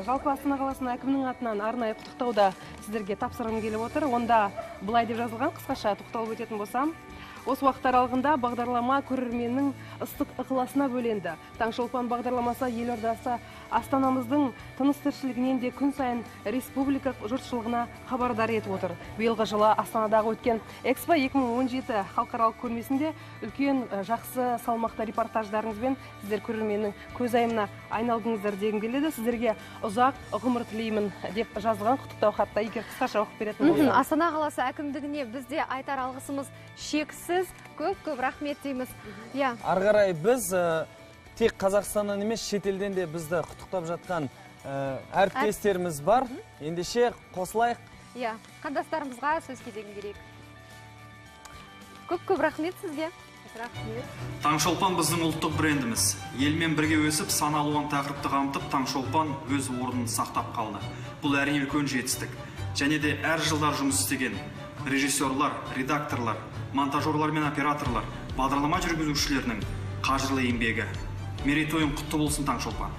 Жалпы Астана қаласының әкімінің атынан арнайы құттықтауда сіздерге тапсырғым келіп отыр. Онда былай деп жазылған, қысқаша тоқталып өтетін болсам, осы уақыт аралығында бағдарлама көрерменнің ыстық ықыласына бөленді. Таңшолпан бағдарламасы елордасы Астанамыздың тыныс тіршілігінен де күн сайын республика жұртшылығына хабардар етіп отыр. Биылғы жылы Астанадағы өткен Экспо 2017 халықаралық көрмесінде үлкен жақсы салмақты репортаждарыңызбен сіздер көрерменнің көзайымына айналдыңыздар дегім келеді. Сіздерге ұзақ ғұмыр тілеймін деп жазылған құттықтау хатта, егер қысқаша оқып беретін болсам. Астана қаласы әкімдігіне бізде айтар алғысымыз шексіз. Көп-көп рахмет дейміз. Иә. Ары қарай біз тек Қазақстаннан емес, шетелден де бізді құттықтап жатқан әріптестеріміз бар. Ендеше қосылайық. Иә, қандастарымызға сөз кезегін берейік. Көп-көп рахмет сізге. Рахмет. Таңшолпан біздің ұлттық брендіміз. Елмен бірге өсіп, сан алуан тақырыпты қамтып, Таңшолпан өз орнын сақтап қалды. Бұл әрине үлкен жетістік. Және де әр жылдар жұмыс істеген режиссерлар, редакторлар, монтажерлар мен операторлар, бағдарлама жүргізушілерінің қажырлы еңбегі. Мерейтойың құтты болсын, Таңшолпан.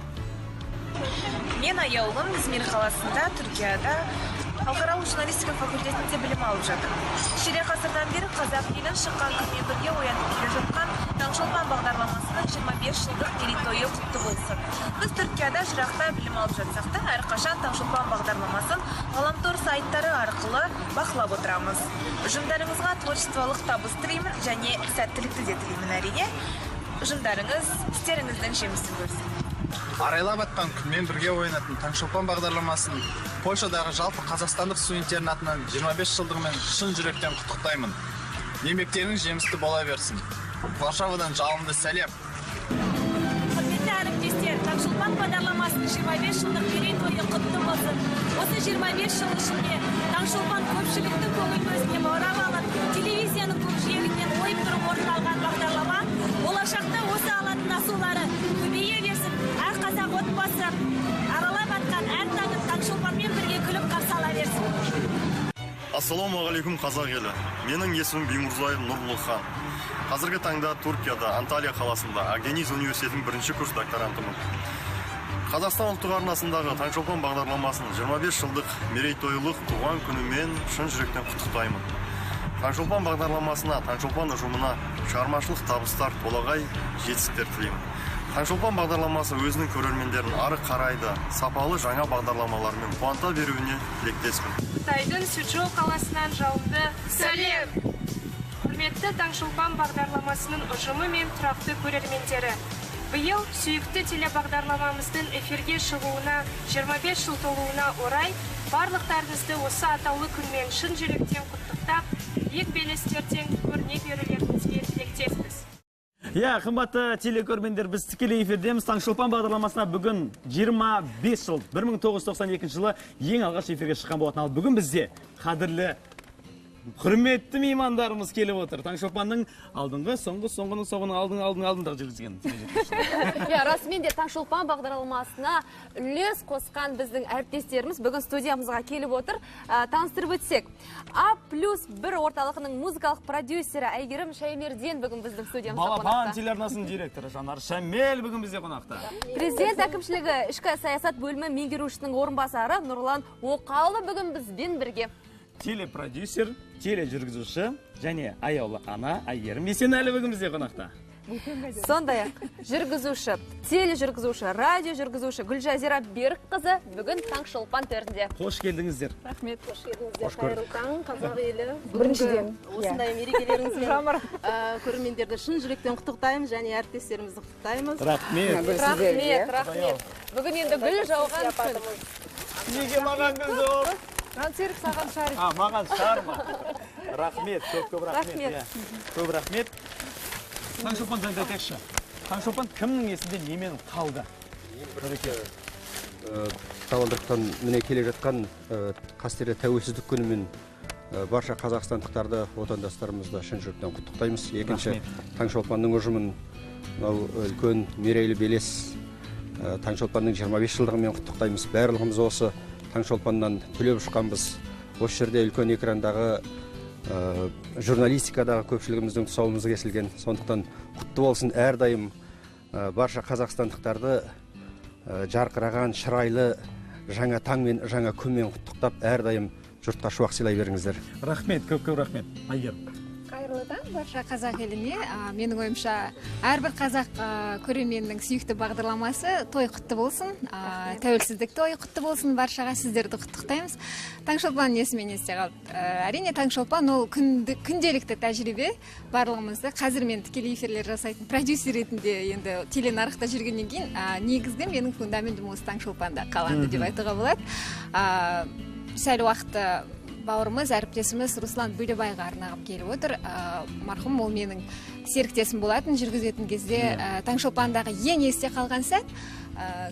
Мен Аяулым, Измир қаласында, Түркияда халықаралық журналистика факультетінде білім алып жатырмын. Ширек ғасырдан бері қазақ елін шыққан күнмен бірге оянып келе жатқан Таңшолпан бағдарламасының 25 жылдық мерейтойы құтты болсын. Біз Түркияда жырақта білім алып жатсақ та, әрқашан Таңшолпан бағдарламасын ғаламтор сайттары арқылы бақылап отырамыз. Ұжымдарыңызға творчестволық табыс тілеймін және сәттілікті де тілеймін әрине. Ұжымдарыңыз істеріңіздің жемісін көрсін. Арайлап атқан күнмен бірге оянатын Таңшолпан бағдарламасын Польшадағы жалпы қазақстандық студенттердің атынан 25 жылдығымен шын жүректен құттықтаймын. Еңбектеріңіз жемісті бола берсін. Варшавадан жалынды сәлем. Құрметті әріптестер, Таңшолпан бағдарламасының 25 жылдық мерейтойы құтты болсын. Осы 25 жыл ішінде Таңшолпан көпшіліктің көңіл көзіне баурап алып, телевизияның көкжиегінен ойып тұрып орын алған бағдарлама болашақта осы алатын асулары көбейе берсін. Әр қазақ отбасы аралап атқан әр таңын Таңшолпанмен бірге күліп қарсы ала берсін. Ассалаумағалейкум, қазақ елі. Менің есімім Бимурзаев Нұрлыхан. Қазіргі таңда Түркияда, Анталия қаласында Акдениз университетінің бірінші курс докторантымын. Қазақстан ұлттық арнасындағы Таңшолпан бағдарламасының 25 жылдық мерейтойлық туған күнімен шын жүректен құттықтаймын. Таңшолпан бағдарламасына, Таңшолпан ұжымына шығармашылық табыстар, толағай жетістіктер тілеймін. Таңшолпан бағдарламасы өзінің көрермендерін ары қарай да сапалы жаңа бағдарламалармен қуанта беруіне тілектеспін. Қытайдың Сючжоу қаласынан жалынды сәлем! Құрметті Таңшолпан бағдарламасының ұжымы мен тұрақты көрермендері, биыл сүйікті телебағдарламамыздың эфирге шығуына 25 жыл толуына орай барлықтарыңызды осы атаулы күнмен шын жүректен құттықтап, биік белестерден көріне берулеріңізге тілектеспіз. Иә, қымбатты телекөрермендер, біз тікелей эфирдеміз. Таңшолпан бағдарламасына бүгін 25 жыл, 1992 жылы ең алғаш эфирге шыққан болатын. Ал бүгін бізде қадірлі, құрметті меймандарымыз келіп отыр. Таңшолпанның алдыңғы, соңғы, соңғының, соңғының, алдыңғы, алдыңғы, алдындағы жүргізген. Иә, расымен де Таңшолпан бағдарламасына үлес қосқан біздің әріптестеріміз бүгін студиямызға келіп отыр. Таныстырып өтсек, А+1 орталығының музыкалық продюсері Әйгерім Шаймерден бүгін біздің студиямызда Балапан қонақта. телеарнасының директоры Жанар Шәмел бүгін бізде қонақта. Президент әкімшілігі ішкі саясат бөлімі меңгерушісінің орынбасары Нұрлан Оқалы бүгін бізбен бірге. Телепродюсер, тележүргізуші және аяулы ана Әйгерім Есенәлі бүгін бізде қонақта. Сондай-ақ жүргізуші, тележүргізуші, радио жүргізуші Гүлжазира Берікқызы бүгін Таңшолпан төрінде. Қош келдіңіздер. Рахмет. Қош келдіңіздер. Қош көрдік. Қайырлы таң, қазақ елі. Біріншіден, осындай иә. мерекелеріңізбен көрермендерді шын жүректен құттықтаймын және әріптестерімізді құттықтаймыз. Рахмет. Рахмет, рахмет. Бүгін енді гүл жауған күн. Неге маған гүл жоқ? Жансерік, саған шарик. А, маған шар ма? Рахмет, көп-көп рахмет. Көп рахмет. Таңшолпан жайында айтайықшы. Таңшолпан кімнің есінде немен қалды? Табалдырықтан міне келе жатқан қастерлі тәуелсіздік күнімен барша қазақстандықтарды, отандастарымызды шын жүректен құттықтаймыз. Екінші, Таңшолпанның ұжымын, мынау үлкен мерейлі белес Таңшолпанның 25 жылдығымен құттықтаймыз. Барлығымыз осы Таңшолпаннан түлеп ұшқанбыз. Осы жерде үлкен экрандағы журналистикадағы көпшілігіміздің тұсауымыз кесілген. Сондықтан құтты болсын әрдайым барша қазақстандықтарды жарқыраған шырайлы жаңа таңмен, жаңа күнмен құттықтап, әрдайым жұртқа шуақ сыйлай беріңіздер. Рахмет, көп-көп рахмет. Әйгерім. Қайырлы таң барша қазақ еліне. Менің ойымша, әрбір қазақ көрерменнің сүйікті бағдарламасы той құтты болсын. Тәуелсіздік тойы құтты болсын баршаға, сіздерді құттықтаймыз. Таңшолпан несімен есте қалды? Әрине, Таңшолпан ол күнделікті тәжірибе барлығымызды. Қазір мен тікелей эфирлер жасайтын продюсер ретінде енді теленарықта жүргеннен кейін негізгі менің фундаментім осы Таңшолпанда қаланды деп айтуға болады. Сәл уақытты бауырымыз, әріптесіміз Руслан Бөлебайға арнағым келіп отыр. Марқұм ол менің серіктесім болатын, жүргізетін кезде Таңшолпандағы ең есте қалған сәт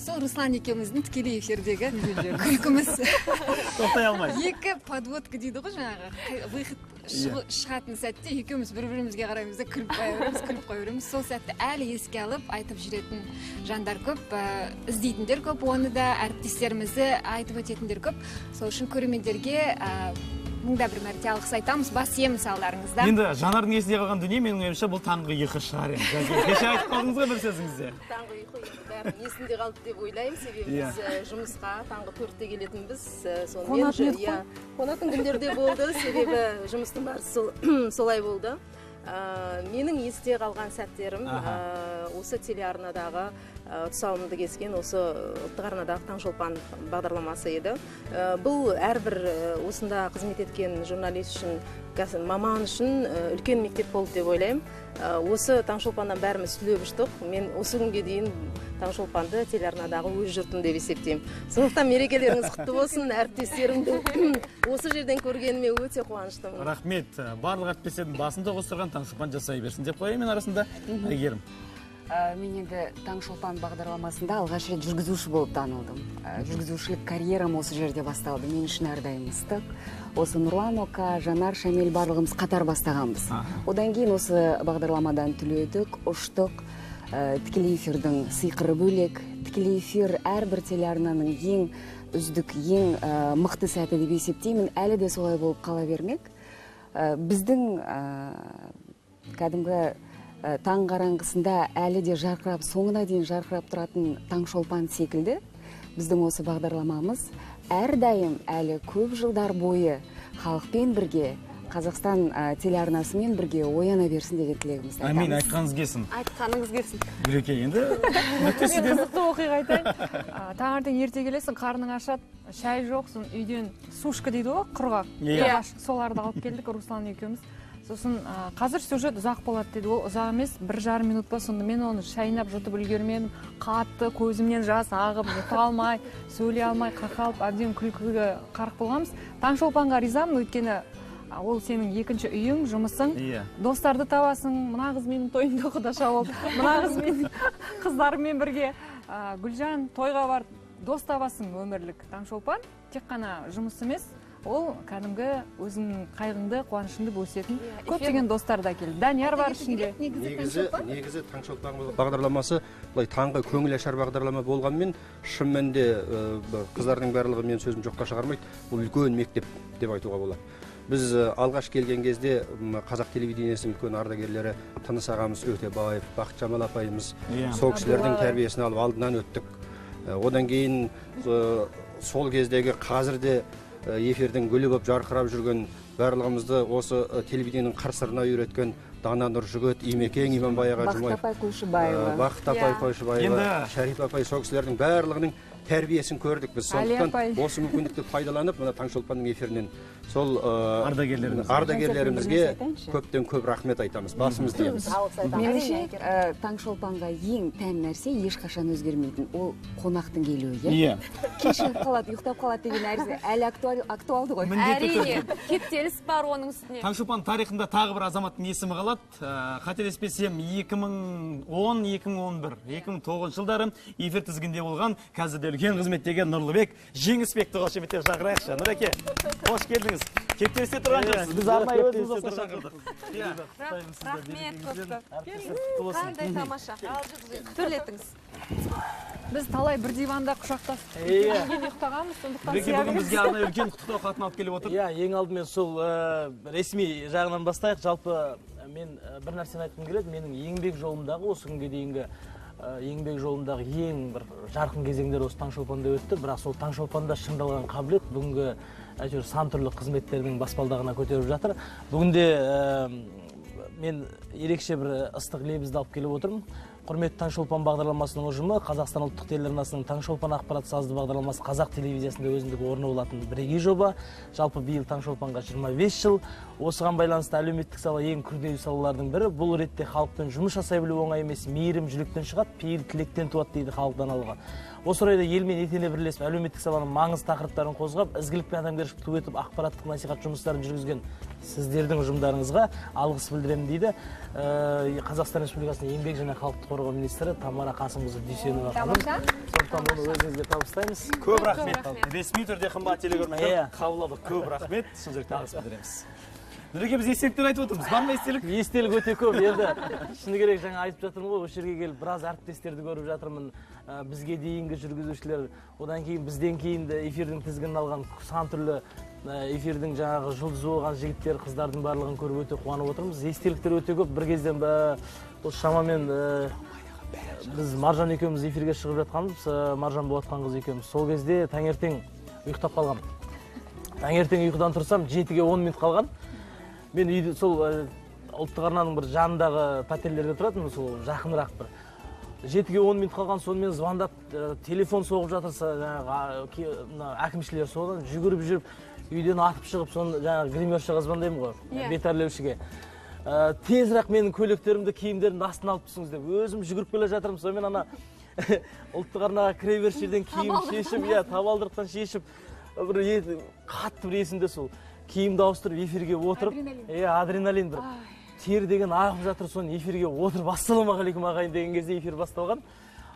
сол Руслан екеуміздің тікелей эфирдегі күлкіміз. Тоқтай алмай. Екі подводка дейді ғой жаңағы, выход шығатын сәтте екеуміз бір-бірімізге қараймыз да күліп қоя береміз, күліп қоя береміз. Сол сәтті әлі еске алып айтып жүретін жандар көп, іздейтіндер көп, оны да әріптестерімізді айтып өтетіндер көп. Сол үшін көрермендерге мыңда бір мәрте алғыс айтамыз, бас иеміз алдарыңызда. Енді Жанардың есінде қалған дүние, менің ойымша, бұл таңғы ұйқы шығар енді. Кеше айтып қалдыңыз ғой бір сөзіңізде. Таңғы ұйқы бәрінің есінде қалды деп ойлаймын, себебі біз жұмысқа таңғы 4-те келетінбіз. Сонымен қонатын күндер де болды, себебі жұмыстың барысы солай болды. Менің есте қалған сәттерім осы телеарнадағы тұсауымды кескен осы ұлттық арнадағы Таңшолпан бағдарламасы еді. Бұл әрбір осында қызмет еткен журналист үшін, маман үшін үлкен мектеп болды деп ойлаймын. Осы Таңшолпаннан бәріміз түлеп ұштық. Мен осы күнге дейін Таңшолпанды телеарнадағы өз жұртым деп есептеймін. Сондықтан мерекелеріңіз құтты болсын, әріптестерімді осы жерден көргеніме өте қуаныштымын. Рахмет. Барлық әріптестердің басын тоғыстырған Таңшолпан жасай берсін деп қояйын мен арасында. Әйгерім. Мен енді Таңшолпан бағдарламасында алғаш рет жүргізуші болып танылдым. Жүргізушілік карьерам осы жерде басталды. Мен үшін әрдайым ыстық. Осы Нұрлан Ока, Жанар, Шамел барлығымыз қатар бастағанбыз. Одан кейін осы бағдарламадан түледік, ұштық. Тікелей эфирдің сиқыры бөлек. Тікелей эфир әрбір телеарнаның ең үздік, ең мықты сәті деп есептеймін. Әлі де солай болып қала бермек. Біздің кәдімгі таң қараңғысында әлі де жарқырап, соңына дейін жарқырап тұратын Таңшолпан секілді біздің осы бағдарламамыз әрдайым әлі көп жылдар бойы халықпен бірге, Қазақстан телеарнасымен бірге ояна берсін деген тілегімізді айтамыз. Әмин, айтқаныңыз келсін. Айтқаныңыз келсін. Гүлеке, енді мен қызықты оқиға айтайын. Таңертең ерте келесің, қарның ашады, шай жоқ, сосын үйден сушка дейді ғой, құрғақ. Соларды алып келдік Руслан екеуміз. Сосын қазір сюжет ұзақ болады деді, ол ұзақ емес, 1,5 минут па, сонда мен оны шайнап жұтып үлгермедім, қатты көзімнен жас ағып, жұта алмай, сөйлей алмай, қақалып, әбден күлкіге қарық болғанбыз. Таңшолпанға ризамын, өйткені ол сенің екінші үйің, жұмысың, достарды табасың, мына қыз менің тойымда құдаша болды, мына қыз менің қыздарыммен бірге, Гүлжан тойға барып, дос табасың өмірлік. Таңшолпан тек қана жұмыс емес, ол кәдімгі өзіңнің қайғыңды, қуанышыңды бөлісетін көптеген достар да келді. Данияр бар ішінде. Негізі Таңшолпан бағдарламасы былай таңғы көңіл ашар бағдарлама болғанмен, шын мәнінде қыздардың барлығы мен сөзім жоққа шығармайды. Бұл үлкен мектеп деп айтуға болады. Біз алғаш келген кезде қазақ телевидениесінің үлкен ардагерлері Тыныс ағамыз Өтебаев, Бақытжамал апайымыз, сол кісілердің тәрбиесін алып алдынан өттік. Одан кейін сол кездегі қазірде эфирдің гүлі болып жарқырап жүрген барлығымызды осы телевидениенің қыр-сырына үйреткен Дана Нұржігіт, Имекең Иманбай аға Жұмаев, Бақыт апай Қойшыбаева, Бақыт апай Қойшыбаева, Шәріп апай, сол кісілердің барлығының тәрбиесін көрдік біз. Сондықтан осы мүмкіндікті пайдаланып, мына Таңшолпанның эфирінен сол ардагерлерімізге көптен көп рахмет айтамыз, басымызды иеміз. Меніңше, Таңшолпанға ең тән нәрсе ешқашан өзгермейтін, ол қонақтың келуі, иә? Кешігіп қалады, ұйықтап қалады деген нәрсе әлі актуалды ғой. Әрине, кептеліс бар оның үстіне. Таңшолпан тарихында тағы бір азаматтың есімі қалады. Қателеспесем, 2010, 2011, 2009 жылдары эфир тізгінде болған, қазір де үлкен қызметтегі Нұрлыбек Жеңісбекті қошеметтеп шақырайықшы. Нұреке, қош келдіңіз. Кептелісте тұрған жоқсыз. Біз арнайы өзіміз осында шақырдық. Рахмет көп-көп. Қандай тамаша. Төрлетіңіз. Біз талай бір диванда құшақтасып, ұйықтағанбыз, сондықтан Нұреке бүгін бізге арнайы үлкен құттықтау хатын алып келіп отыр. Иә, ең алдымен сол ресми жағынан бастайық. Жалпы мен бір нәрсені айтқым келеді. Менің еңбек жолымдағы, осы күнге дейінгі еңбек жолымдағы ең бір жарқын кезеңдер осы Таңшолпанда өтті. Бірақ сол Таңшолпанда шыңдалған қабілет бүгінгі әйтеуір сан түрлі қызметтердің баспалдағына көтеріп жатыр. Бүгінде мен ерекше бір ыстық лебізді алып келіп отырмын. Құрметті Таңшолпан бағдарламасының ұжымы, Қазақстан ұлттық телеарнасының Таңшолпан ақпарат сазды бағдарламасы қазақ телевизиясында өзіндік орны болатын бірегей жоба. Жалпы биыл Таңшолпанға 25 жыл. Осыған байланысты әлеуметтік сала ең күрделі салалардың бірі. Бұл ретте халықпен жұмыс жасай білу оңай емес, мейірім жүректен шығады, пейіл тілектен туады дейді халық даналығы. Осы орайда елмен етене бірлесіп, әлеуметтік саланың маңызды тақырыптарын қозғап, ізгілік пен адамгершілік ту етіп, ақпараттық насихат жұмыстарын жүргізген сіздердің ұжымдарыңызға алғыс білдіремін дейді Қазақстан Республикасының еңбек және халықты қорғау министрі Тамара Қасымқызы Дүйсенова ханым. Сондықтан бұны өзіңізге табыстаймыз. Көп рахмет. Ресми түрде қымбат телекөрермендер қабылдадық. Көп рахмет. Шын жүректен алғыс білдіреміз. Нұреке, біз естеліктер айтып отырмыз. Бар ма естелік? Естелік өте көп. Енді шыны керек, жаңа айтып жатырмын ғой, осы жерге келіп біраз әріптестерді көріп жатырмын. Бізге дейінгі жүргізушілер, одан кейін бізден кейін де эфирдің тізгінін алған сан түрлі эфирдің жаңағы жұлдызы болған жігіттер, қыздардың барлығын көріп өте қуанып отырмыз. Естеліктер өте көп. Бір кезден бұл шамамен біз Маржан екеуміз эфирге шығып жатқанбыз, Маржан Болатханқызы екеуміз. Сол кезде таңертең ұйықтап қалғам. Таңертең ұйқыдан тұрсам, 7-ге 10 минут қалған. Мен үйде сол ұлттық арнаның бір жанындағы пәтерлерде тұратынмын, сол жақынырақ бір. 7-ге 10 минут қалған, сонымен звондап, телефон соғып жатырса, жаңағы әкімшілер содан жүгіріп жүріп, үйден атып шығып, соны жаңағы гримершіға звондаймын ғой, бетәрлеушіге. Тезірек менің көйлектерімді, киімдерімді астына алып түсіңіз деп, өзім жүгіріп келе жатырмын. Сонымен ана ұлттық арнаға кіре беріс жерден киім шешіп, иә, табалдырықтан шешіп, бір қатты бір есімде сол. Киімді ауыстырып эфирге отырып, иә, адреналин бір тер деген ағып жатыр, соны эфирге отырып, ассалаумағалейкум ағайын деген кезде эфир басталған.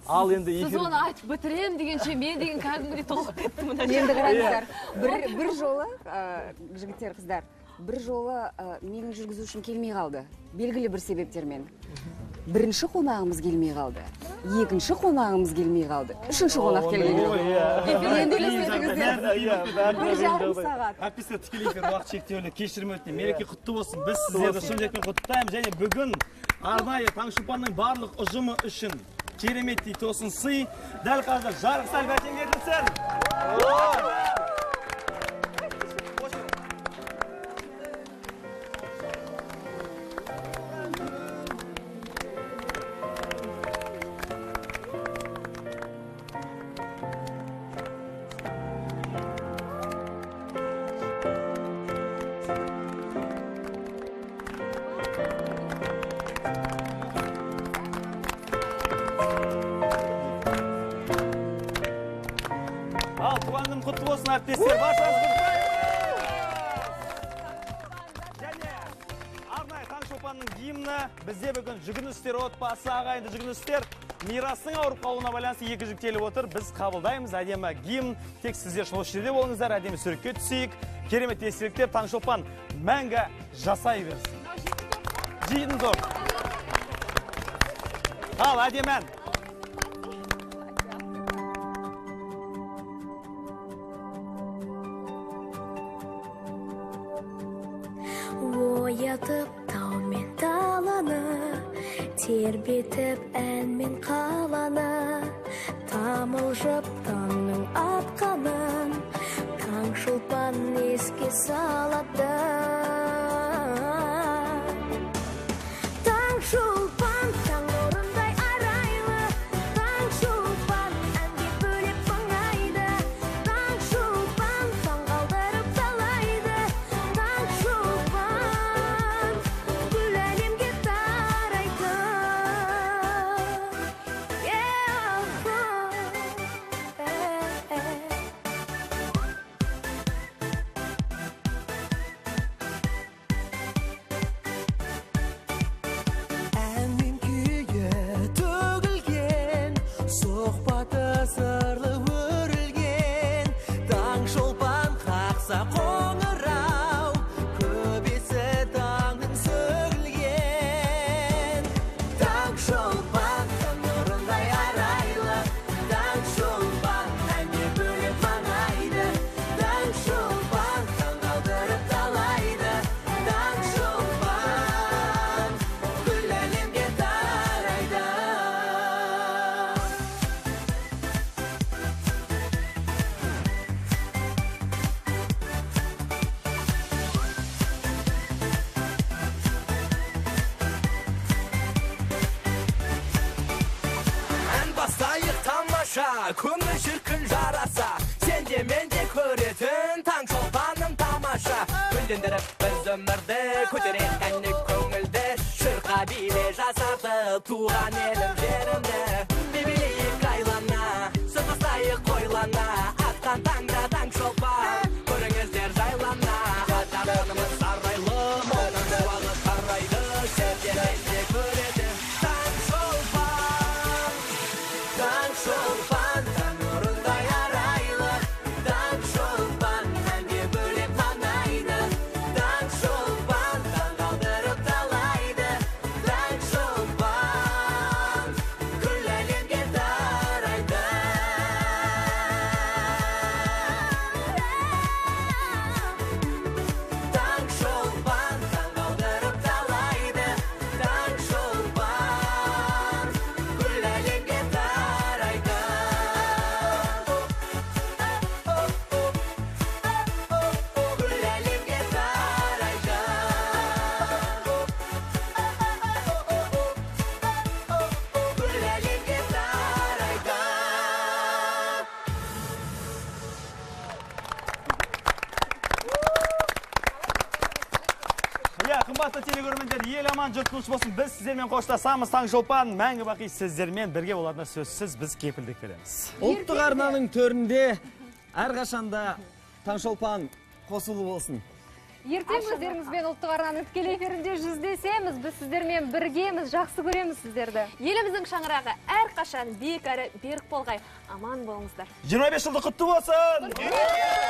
Ал енді эфир... Сіз оны айтып бітірем дегенше, мен деген кәдімгідей толып кеттім мына жерде. Енді қараңыздар, бір жолы, жігіттер, қыздар, бір жолы менің жүргізушім келмей қалды, белгілі бір себептермен. Бірінші қонағымыз келмей қалды, екінші қонағымыз келмей қалды, үшінші қонақ келген жоқ. Енді елестетіңіздер, 1,5 сағат. Әріптестер, тікелей эфир уақыт шектеулі, кешірім өтінемін. Мереке құтты болсын, біз сіздерді шын жүректен құттықтаймыз. Және бүгін арнайы Таңшолпанның барлық ұжымы үшін кереметтей тосын сый дәл қазір жарық сәл бәтен берілсін. Әріптестер, баршаңызды құттықтаймыз! Және арнайы Таңшолпанның гимні бізде бүгін Жүгіністер отбасы, ағайынды Жүгіністер Мирастың ауырып қалуына байланысты екі жүктеліп отыр. Біз қабылдаймыз әдемі гимн. Тек сіздер үшін осы жерде болыңыздар, әдемі суретке түсейік. Керемет естеліктер Таңшолпан мәңгі жасай берсін. Жейтін торт. Ал әдемі ән. Оятып тау мен даланы, тербетіп әнмен қаланы, тамылжып таңның атқанын, Таңшолпан еске салады. Таңшолпан, таң нұрындай арайлы, Таңшолпан, әнге бөлеп ыңғайлы. тамаша, көңіл шіркін жараса. Сен де мен де көретін Таңшолпаным тамаша. Гүлдендіріп біз өмірді, көтерек әне көңілді. Шырқа биле жасартып туған елім жерімді. Би билейік айлана, сөз қосайық ойлана. Атқан таңда Таңшолпан, көріңіздер жайлана. Атағанымыз арайлы, молынан шуағы тарайды. Сен де мен де көретін Таңшолпан. Таңшолпан, таң нұрындай арайлы. Таңшолпан, әнге бөлеп маңайды. Таңшолпан, таңғалдырып талайды. Таңшолпан, күллі әлемге тарайды. Таңшолпан, таңғалдырып талайды. Таңшолпан, күллі әлемге тарайды. Күллі әлемге тарайды. Күллі әлемге тарайды. Иә, қымбатты телекөрермендер, ел аман, жұрт тыныш болсын. Біз сіздермен қоштасамыз. Таңшолпан мәңгі бақи сіздермен бірге болатынына сөзсіз біз кепілдік береміз. Ұлттық арнаның төрінде әрқашанда Таңшолпан қосулы болсын. Ертең өздеріңізбен ұлттық арнаның тікелей эфирінде жүздесеміз. Біз сіздермен біргеміз, жақсы көреміз сіздерді. Еліміздің шаңырағы әрқашан биік әрі берік болғай. Аман болыңыздар. 25 жылдық құтты болсын! Құттықтаймыз!